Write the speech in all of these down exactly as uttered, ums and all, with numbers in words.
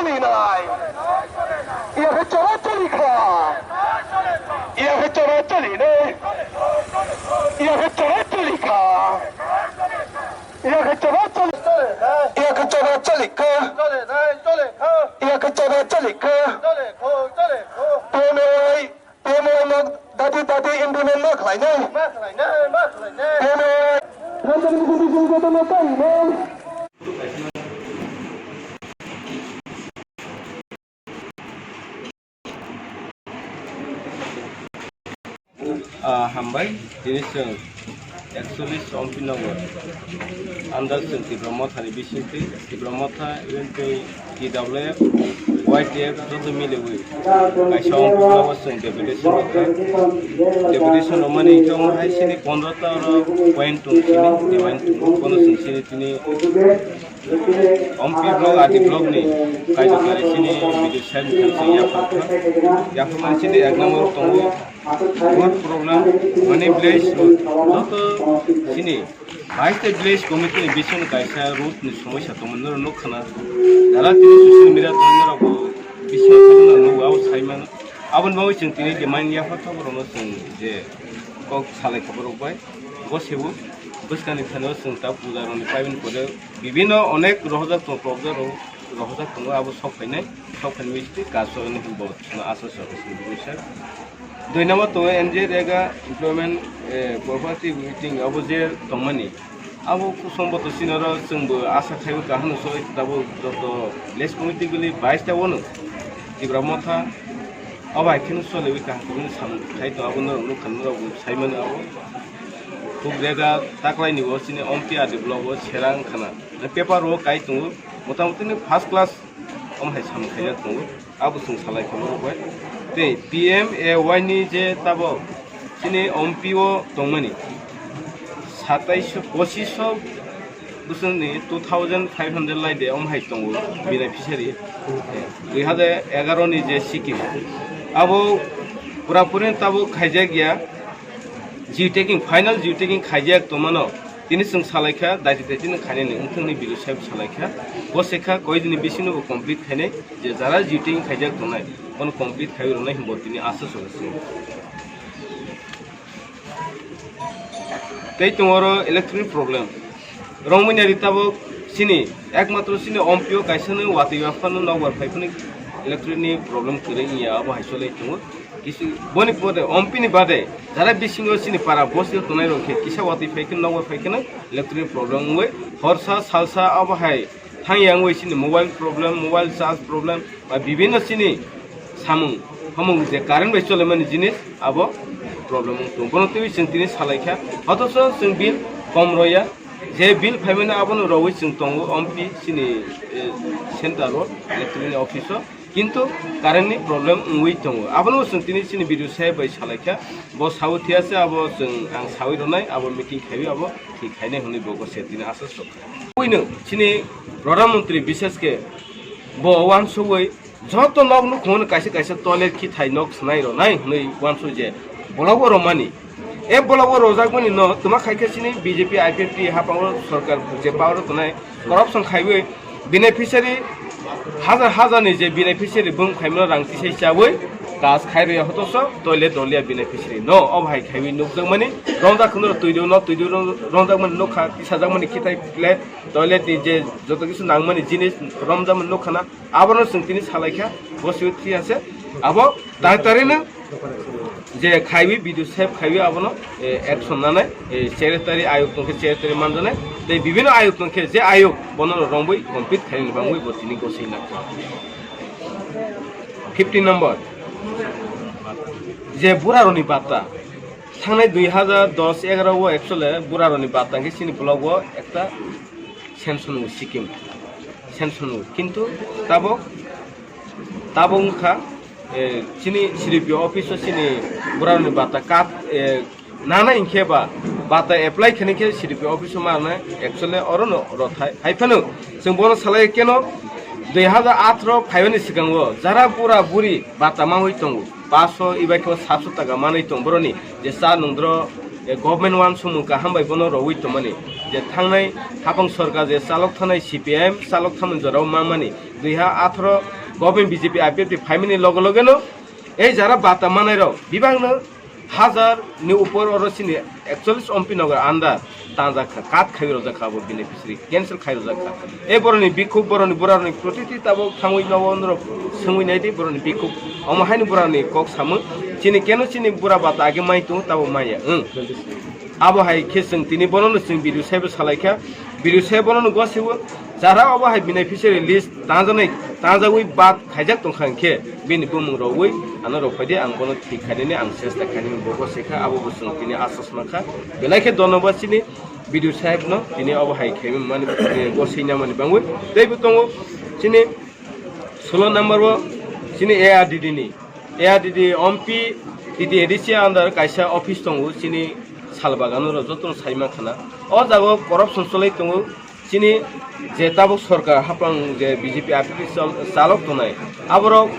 Choli nai. Iya khe chora choli kha. Iya khe chora choli nai. Iya khe chora choli kha. Iya khe chora choli. Iya khe chora choli kha. Iya khe chora choli kha. P M A Y, P M A Y no dadi dadi implement ma khlai nai. P M A Y. Ah, hambai, tini chwng ekchollish Ompi Nagar under chwng Tipra Motha ni bisingtwi, Tipra Motha, even tei T W F, Y T F joto miliwi kaisa Ompi blogo chwng deputation rwkha. Deputation rwmani hwnkhe omo hai chini pondro ta oro point tong chini, demand tong, bono chwng chini tini Ompi block, R D block ni kaijokari chini B D O sir ni thang chini yaphar kha. Yaphar mani chini ek number tongo road problem, mane village road. Joto chini bais ta village committee ni bising kaisa road ni somosya tongmani norok nukha na. Jara tini social media tongmani norok bo bising tongmani norok nugo, abo sai mano. Aboni bagwi chwng tini demand yaphar kha borokno chwng je kok salai kha borok bai. Bo sebo bwskangni thani o chwng ta puja rokni paiben pore bibino onek rohorjak tongo, propja rok rohorjak tongo, abo sok phainai, sok phainai misti kaso hwnwi bo chwngno asa sok sini bwsa. Dui number tongo N G N rega employment, eh, property meeting abo je tongmani, abo kusongbo to sinaro chwngbo asa khaibo kaham so tabuk joto village committee guli bais ta wano Tipra Motha. Obo hai kheno choliwi kaham kwbangni samung khai tongo, abo norok nukha, norok bo sai mano abo. Khuk rega taklaini bo chini Ompi R D block o sera wngkha na. Paper o kai tongo, motamoti ni first class omo hai samung khaijak tongo. Abo chwng salai kha norok bai. Tei P M A Y ni je tabok chini Ompi o tongmani satais, pochis bwswkni two thousand five hundred lai de, omo hai tongo beneficiary. Dui hazar egaroh ni je scheme, abo purapuri tabuk khaijak ya, geotagging, final geotagging khaijak tongmano. Tini chwng salai kha, daiti daiti no khainani wngthang ni B D O saheb salai kha. Bo se kha koi dini bisingo bo complete khainai, je jara geotagging khaijak tongnai, bono complete khaiwi rwnai hwnbo tini asa chwng se. Tei tongo oro electric problem. Rongmani ari tabuk chini ekmatro chini Ompi o kaisa no watwi yaphano nokbar phai phano electric ni problem kwrwi wngya, abo hai choli tongo. Kisi boni pore Ompi ni bade jara bisingo chini para bosi tongnai rok khe kisa watwi phai kheno nokbar phai kheno electric problem wngwi horsa salsa abo hai thang yang wngwi chini mobile problem, mobile charge problem, ba bibinno chini samung hamung je current bai cholemani jinis abo problem wng tongo. Bono twiwi chwng tini salai kha, othocho chwng bill kom roya, je bill phaimani abono rowi chwng tongo Ompi chini, eh, center o, electric ni office o, kintu current ni problem wngwi tongo. Abono chwng tini chini B D O saheb bai salai kha, bo sawi thiyase, abo chwng ang sawi rwnai, abo meeting khaiwi abo thik khainai hwnwi bo se tini asa sok. Buino chini Pradhan Mantri bishesh khe bo uansugwi joto nok nukhungo kaisa kaisa toilet khithai nok swnai rwnai hwnwi uansuk je block o rwmani. E block o rwjakmani no twma khai khe chini B J P I P F T haphango sorkar je power o tongnai corruption khaiwi beneficiary hajar hajar ni je beneficiary bung phaimano rang tisai chawi kaj khai rwya hotoso toilet rwliya beneficiary no obo hai khaiwi nukjakmani romjak khwno twi rw no twi rw romjakmani nukha tisajakmani khithai plate toilet ni je joto kisu nangmani jinis romjakmani nukha na abono chwng tini salai kha bo swi thwi ase abo tari tari no je khaiwi B D O saheb khaiwi abono, eh, action nanai, eh, secretary ayuk tongkhe secretary manjanai tei bibinno ayuk tongkhe je ayuk bono rongwi compete khainani bangwi bo tini goswi nangkha. Fifteen number je burarokni bata thangnai dui hazar dos egaroh o actually burarokni bata hwnkhe chini block o ekta sanction o scheme sanction o kintu tabok tabok wngkha, eh, chini C D P O office o chini burarokni bata kat, eh, nana hinkhe ba bata apply khaini khe C D P O office o ma rwnai actually oro no rothai hai phano chwng bono salai keno dui hazar atharo phaiyani swkango jara bura buri bata manwi tongo paso ibai khe satso taka manwi tong boroni je cha nungdro e, government uansukmung kaham bai bono rwui tongmani, je thangnai hapang sorkar je chalok thanai C P I M chalok thanai jorao mangmani, dui ha atharo government B J P I P F T phaimani loge loge no ei jara bata manai rok bibangno hajar ni upor oro chini ekchollish M P nogo under tangjak kha, cut khai rojak kha abo beneficiary, cancel khai rojak kha. E boroni bikhuk, boroni buraroni protiti tabok thangwi nogo norok swngwi naidi boroni bikhuk. Omo haini buraroni kok samung, chini keno chini bura bata age mai tongo, tabok maya. Wng. Abo hai khe chwng tini bono no chwng video saibo salai kha. Video sai bono no gosiwo. Jara obo hai beneficiary list tangjani, tangjagwi bad khaijak tongkha hwnkhe bini bumung rogwi ano rok phaidi, ang bono thik khainani ang chesta khainani bo gose kha, abo bo chwng tini asas mankha. Belai khe dhonnobad chini B D O saheb no tini obo hai khaimani, eh, bo swinamani bangwi. Tei bo tongo chini solo number o chini A R D D ni, A R D D M P T T A D C under kaisa office tongo chini Salbagano rok jotono sai mankha na. O jaga o corruption cholai tongo. Chini je tabuk sorkar hapang je B J P R P P chal-, chalok tongnai, aborok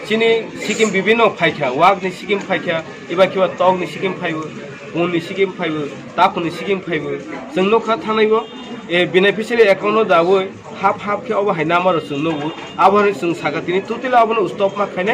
chini sikim bibino phaikha, wakni sikim phaikha, eba khiba tokni sikim phaibo, punni sikim phaibo, takhuni sikim phaibo. Chwng nukha thanaibo, e, beneficiary account no dawi hap hap khe obo hai number rok chwng nugo. Abo hai chwng saka tini totally abono stop ma khainai.